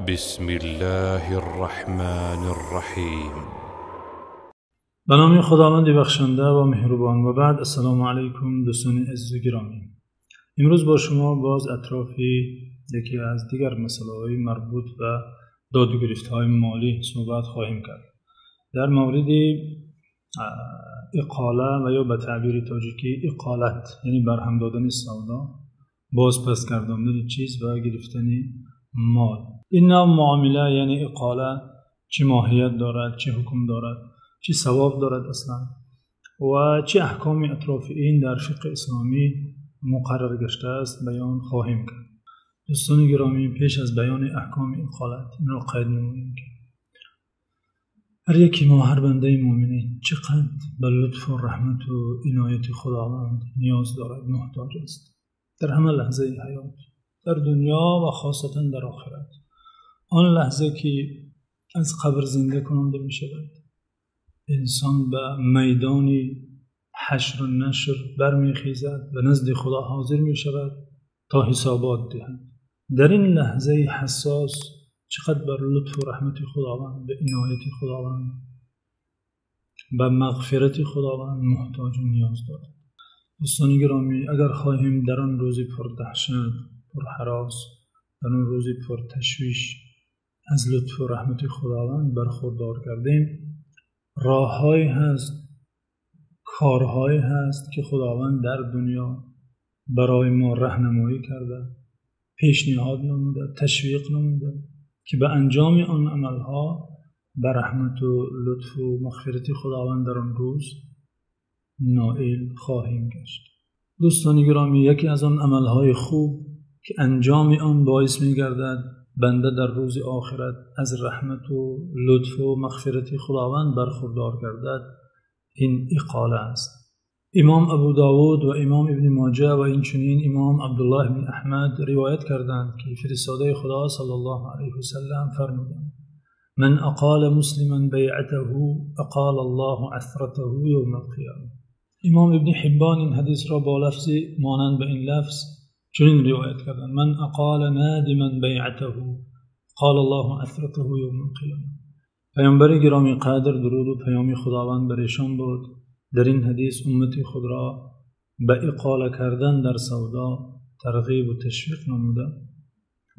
بسم الله الرحمن الرحیم. Ба номи Худованди бахшанда ва меҳрубон. Ва баъд, ассалому алайкум, дӯстони азизу гиромӣ. Имрӯз бо шумо боз атрофи яке аз дигар масъалаҳои марбут ба доду гирифтҳои молӣ суҳбат хоҳем кард. Дар мавриди иқола ва ё ба таъбири тоҷикӣ иқолат, яъне барҳам додани савдо, бозпас гардондани чиз ва гирифтани мол. Ин навъ муомила, яъне иқола, чӣ моҳият дорад, чӣ ҳукм дорад, чӣ савоб дорад аслан ва чӣ аҳкоми атрофи ин дар фиқҳи исломӣ муқаррар гаштааст, баён хоҳем кард. Дӯстони гиромӣ, пеш аз баёни аҳкоми иқолат инро қайд намоем, ки ҳар яки мо, ҳар бандаи мӯъминӣ чӣ қадр ба лутфу раҳмату инояти Худованд ниёз дорад, муҳтоҷ аст дар ҳама лаҳзаи ҳаёт, дар дунё ва хосатан дар охират. Он лаҳза ки аз қабр зинда кунонда мешавад, инсон ба майдони ҳашру нашр бармехезад, ба назди Худо ҳозир мешавад то ҳисобот диҳад. Дар ин лаҳзаи ҳассос чӣ қадр бар лутфу раҳмати Худованд, ба инояти Худованд, ба мағфирати Худованд муҳтоҷу ниёз дорад. Дӯстони гиромӣ, агар хоҳем дар он рӯзи пурдаҳшат, пурҳарос, дар он рӯзи пурташвиш аз лутфу раҳмати Худованд бархурдор гардем, роҳҳое ҳаст, корҳое ҳаст, ки Худованд дар дунё барои мо роҳнамоӣ карда, пешниҳод намуда, ташвиқ намуда, ки ба анҷоми он амалҳо ба раҳмату лутфу мағфирати Худованд дар он рӯз ноил хоҳем гашт. Дӯстони гиромӣ, яке аз он амалҳои хуб, ки анҷоми он боис мегардад банда дар рӯзи охират аз раҳмату лутфу мағфирати Худованд бархурдор гардад, ин иқола аст. Имом Абу Довуд ва имом Ибни Моҷа ва инчунин имом Абдуллоҳ ибни Аҳмад ривоят карданд, ки фиристодаи Худо саллаллоҳу алайҳи васаллам фармуданд: «Ман ақола муслиман байъатаҳу ақола Аллоҳу асратаҳу явмал қиёма». Имом Ибни Ҳиббон ин ҳадисро бо лафзи монанд ба ин лафз чунин ривоят карданд: «Ман ақола нодиман байъатаҳу ақола Аллоҳу асратаҳу явмал қиёма». Паёмбари гиромӣ қадр, дуруду паёми Худованд бар эшон буд, дар ин ҳадис уммати худро ба иқола кардан дар савдо тарғибу ташвиқ намуда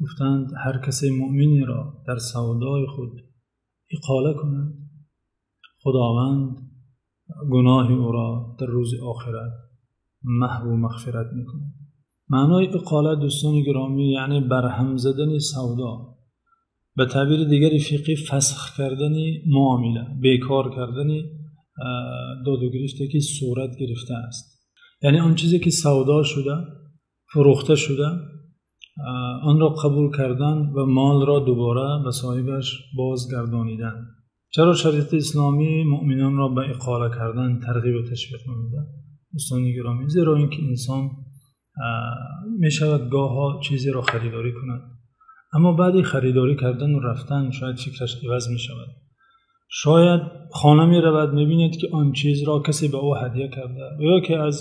гуфтанд: ҳар касе мӯъминеро дар савдои худ иқола кунад, Худованд гуноҳи ӯро дар рӯзи охират маҳву мағфират мекунад. Маънои иқола, дӯстони гиромӣ, яъне барҳам задани савдо, ба таъбири дигари фиқҳӣ фасх кардани муомила, бекор кардани доду гирифте ки сурат гирифтааст. Яъне он чизе ки савдо шуда, фурӯхта шуда, онро қабул кардан ва молро дубора ба соҳибаш бозгардонидан. Чаро шариати исломӣ мӯъминонро ба иқола кардан тарғибу ташвиқ намуда? Дӯстони гиромӣ, зеро инки инсон мешавад гоҳо чизеро харидорӣ кунад, аммо баъди харидорӣ кардану рафтан шояд фикраш иваз мешавад. Шояд хона меравад, мебинад, ки он чизро касе ба ӯ ҳадя карда ё ки аз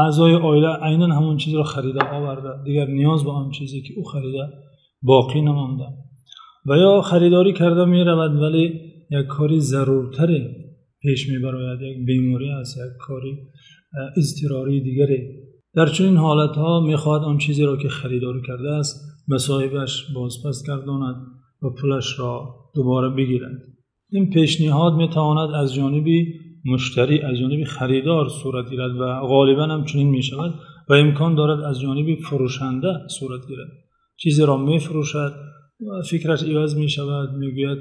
аъзои оила айнан ҳамон чизро харида оварда, дигар ниёз ба он чизе ки ӯ харида боқӣ намонда. Ва ё харидорӣ карда меравад, вале як кори заруртаре пеш мебарояд, як беморӣ аст, як кори изтирории дигаре. Дар чунин ҳолатҳо мехоҳад он чизеро ки харидорӣ кардааст, ба соҳибаш бозпас гардонад ва пулашро дубора бигирад. Ин пешниҳод метавонад аз ҷониби муштарӣ, аз ҷониби харидор сурат гирад ва ғолибан ҳам чунин мешавад ва имкон дорад аз ҷониби фурӯшанда сурат гирад. Чизеро мефурӯшад ва фикраш иваз мешавад, мегӯяд: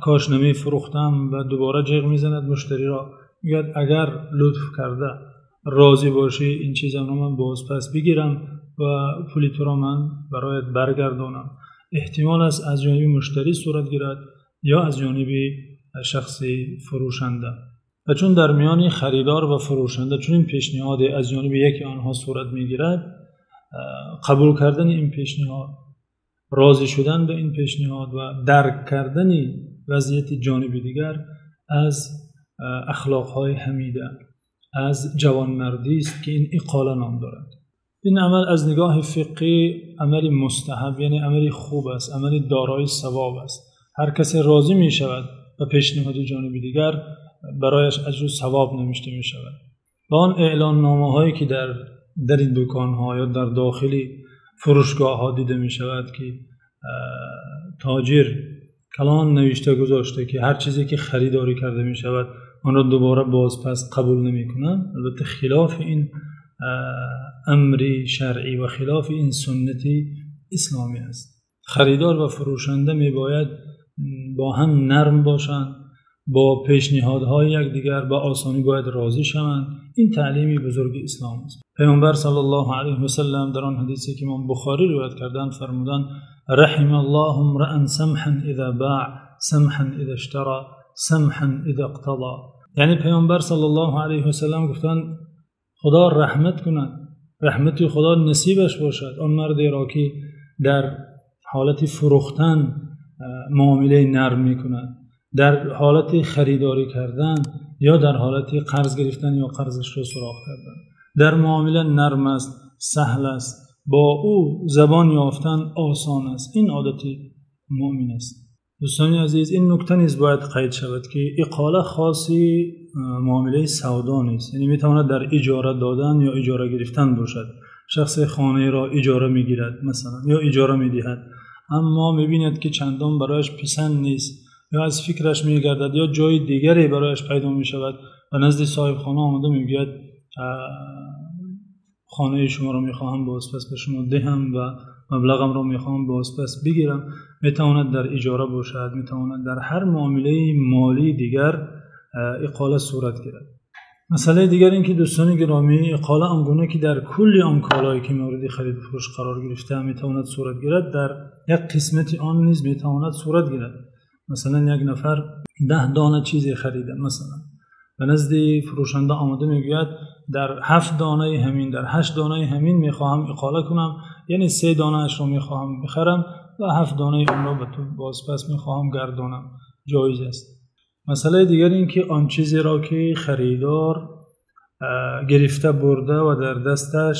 «Кош намефурӯхтам», ва дубора ҷиғ мезанад муштариро, мегӯяд: «Агар лутф карда розӣ бошӣ, ин чизамро ман бозпас бигирам ва пули туро ман бароят баргардонам». Эҳтимол аст аз ҷониби муштарӣ сурат гирад ё аз ҷониби шахси фурӯшанда. Ва чун дар миёни харидор ва фурӯшанда чунин пешниҳоде аз ҷониби яке онҳо сурат мегирад, қабул кардани ин пешниҳод, розӣ шудан ба ин пешниҳод ва дарк кардани вазъияти ҷониби дигар аз ахлоқҳои ҳамида, аз ҷавонмардӣ аст, ки ин иқола ном дорад. Ин амал аз нигоҳи фиқҳӣ амали мустаҳаб, яъне амали хуб аст, амали дорои савоб аст. Ҳар касе розӣ мешавад ба пешниҳоди ҷониби дигар, барояш аҷру савоб навишта мешавад. Ва он эълонномаҳое ки дар дари дӯконҳо ё дар дохили фурӯшгоҳҳо дида мешавад, ки тоҷир калон навишта гузошта ки ҳар чизе ки харидорӣ карда мешавад онро дубора бозпас қабул намекунанд, албатта хилофи ин амри шаръӣ ва хилофи ин суннати исломӣ аст. Харидор ва фурӯшанда мебояд бо ҳам нарм бошанд, бо пешниҳодҳои якдигар ба осонӣ бояд розӣ шаванд. Ин таълими бузурги ислом аст. Паёмбар саллаллоҳу алайҳи васаллам дар он ҳадисе ки имом Бухорӣ ривоят карданд фармуданд: раҳималлоҳу имраан самҳан иза боъ, самҳан иза иштаро, самҳан иза иқтазо. Яъне Паёмбар саллаллоҳу алайҳи васаллам гуфтанд: Худо раҳмат кунад, раҳмати Худо насибаш бошад он мардеро ки дар ҳолати фурӯхтан муомилаи нарм мекунад, дар ҳолати харидорӣ кардан ё дар ҳолати қарз гирифтан ё қарзашро суроғ кардан. Дар муомила нарм аст, саҳл аст, бо ӯ забон ёфтан осон аст. Ин одати мӯъмин аст. Дӯстони азиз, ин нукта низ бояд қайд шавад ки иқола хоси муомилаи савдо нест, яъне метавонад дар иҷора додан ё иҷора гирифтан бошад. Шахсе хонаеро иҷора мегирад масалан ё иҷора медиҳад, аммо мебинад ки чандон барояш писанд нест ё аз фикраш мегардад ё ҷои дигаре барояш пайдо мешавад ва назди соҳибхона омада мегӯяд: хонаи шуморо мехоҳам бозпас ба шумо диҳам ва маблағамро мехоҳам бозпас бигирам. Метавонад дар иҷора бошад, метавонад дар ҳар муомилаи молии дигар иқола сурат гирад. Масъалаи дигар ин ки дӯстони гиромӣ, иқола он гуна ки дар кулли он колое ки мавриди хариду фурӯш қарор гирифта метавонад сурат гирад, дар як қисмати он низ метавонад сурат гирад. Масалан як нафар 10 дона чизе харида, масалан ба назди фурӯшанда омада мегӯяд: дар 7 донаи ҳамин, дар 8 донаи ҳамин мехоҳам иқола кунам, яъне 3 донаашро мехоҳам бихарам ва 7 донаи онро ба ту бозпас мехоҳам гардонам. Ҷоиз аст. Масъалаи дигар ин ки он чизеро ки харидор гирифта бурда ва дар дасташ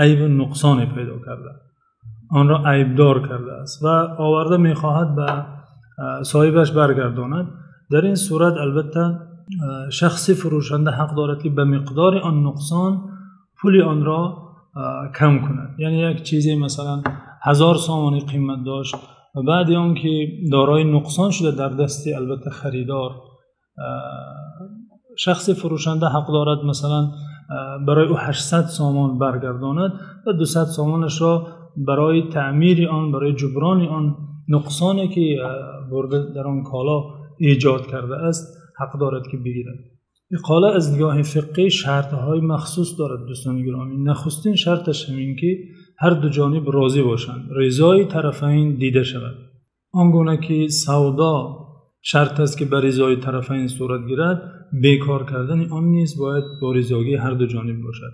айбу нуқсоне пайдо карда, онро айбдор кардааст ва оварда мехоҳад ба соҳибаш баргардонад, дар ин сурат албатта шахси фурӯшанда ҳақ дорад ки ба миқдори он нуқсон пули онро кам кунад. Яъне як чизе масалан 1000 сомонӣ қимат дошт ва баъди он ки дорои нуқсон шуда дар дасти албатта харидор, шахси фурӯшанда ҳақ дорад масалан барои ӯ 800 сомон баргардонад ва 200 сомонашро барои таъмири он, барои ҷуброни он нуқсоне ки бурда дар он коло эҷод кардааст ҳақ дорад ки бигирад. Иқола аз нигоҳи фиқҳӣ шартҳои махсус дорад дӯстони гиромӣ. Нахустин шарташ ҳамин ки ҳар ду ҷониб розӣ бошанд, ризои тарафайн дида шавад. Он гуна ки савдо шарт аст ки ба ризои тарафайн сурат гирад, бекор кардани он низ бояд бо ризогии ҳар ду ҷониб бошад.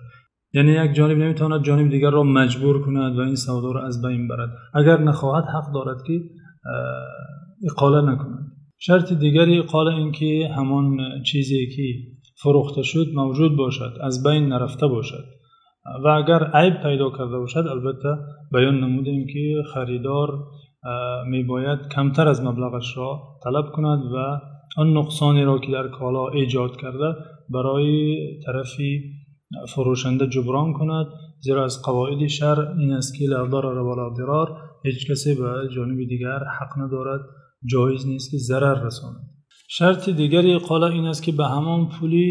Яъне як ҷониб наметавонад ҷониби дигарро маҷбур кунад ва ин савдоро аз байн барад. Агар нахоҳад ҳақ дорад ки иқола накунад. Шарти дигари иқола ин ки ҳамон чизе ки фурӯхта шуд мавҷуд бошад, аз байн нарафта бошад ва агар айб пайдо карда бошад, албатта баён намудем ки харидор мебояд камтар аз маблағашро талаб кунад ва он нуқсонеро ки дар коло эҷод карда барои тарафи фурӯшанда ҷуброн кунад, зеро аз қавоиди шаръ ин аст ки ла дарар ва ла дирор, ҳеҷ касе ба ҷониби дигар ҳақ надорад, ҷоиз нест ки зарар расонад. Шарти дигари иқола ин аст ки ба ҳамон пули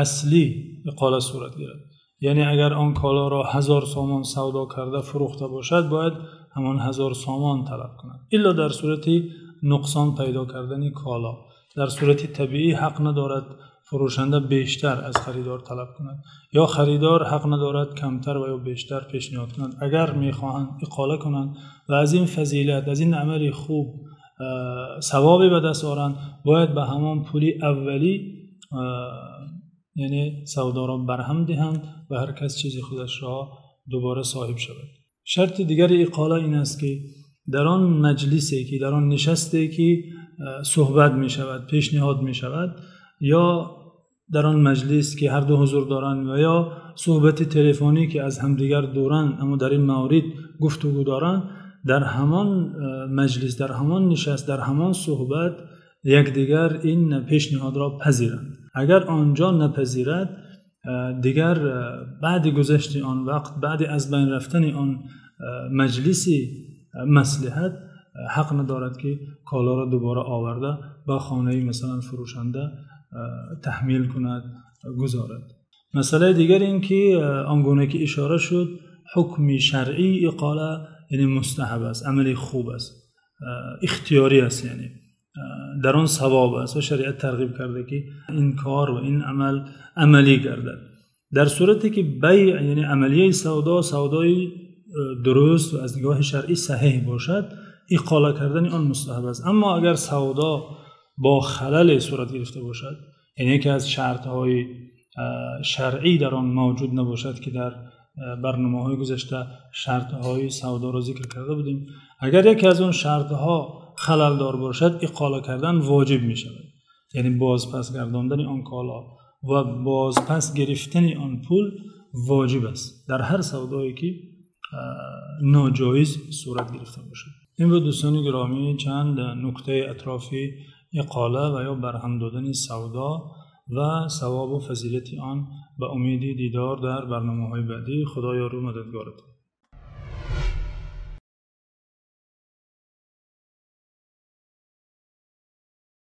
аслӣ иқола сурат гирад. Яъне агар он колоро 1000 сомон савдо карда фурӯхта бошад, бояд ҳамон 1000 сомон талаб кунад, илло дар сурати нуқсон пайдо кардани коло. Дар сурати табиӣ ҳақ надорад фурӯшанда бештар аз харидор талаб кунад ё харидор ҳақ надорад камтар ва ё бештар пешниҳод кунад. Агар мехоҳанд иқола кунанд ва аз ин фазилат, аз ин амали хуб савобе ба даст оранд, бояд ба ҳамон пули аввалӣ яъне савдоро барҳам диҳанд ва ҳар кас чизи худашро дубора соҳиб шавад. Шарти дигари иқола ин аст ки дар он маҷлисе ки дар он нишасте ки суҳбат мешавад, пешниҳод мешавад, ё Дар он маҷлис ки ҳар ду ҳузур доранд ва ё суҳбати телефонӣ ки аз ҳамдигар дуранд, аммо дар ин маврид гуфтугӯ доранд, дар ҳамон маҷлис, дар ҳамон нишаст, дар ҳамон суҳбат якдигар ин пешниҳодро пазиранд. Агар он ҷо напазирад, дигар баъд гузашти он вақт, баъд аз байн рафтани он маҷлиси маслиҳат, ҳақ надорад ки колоро дубора оварда ба хонаи масалан фурӯшанда таҳмил кунад, гузорад. Масъалаи дигар ин ки он гуна ки ишора шуд, ҳукми шаръии иқола яъне мустаҳаб аст, амали хуб аст, ихтиёрӣ аст, яъне дар он савоб аст ва шариат тарғиб кардааст ки ин кор ва ин амал амалӣ гардад. Дар сурате ки байъ яъне амалияи савдо, савдои дуруст ва аз нигоҳи шаръӣ саҳеҳ бошад, иқола кардани он мустаҳаб аст. Аммо агар савдо бо халал сурат гирифта бошад, яъне яке аз шартҳои шаръӣ дар он мавҷуд набошад ки дар барномаҳои гузашта шартҳои савдоро зикр карда будем, агар яке аз он шартҳо халалдор бошад, иқола кардан воҷиб мешавад. Яъне бозпас гардондани он коло ва бозпас гирифтани он пул воҷиб аст дар ҳар савдое ки ноҷоиз сурат гирифта бошад. Ин буд, дӯстони гиромӣ, чанд нукта атрофи иқола ва ё барҳам додани савдо ва савоб ва фазилати он. Ба умеди дидор дар барномаҳои баъдӣ, Худо ёр ва мададгоратон.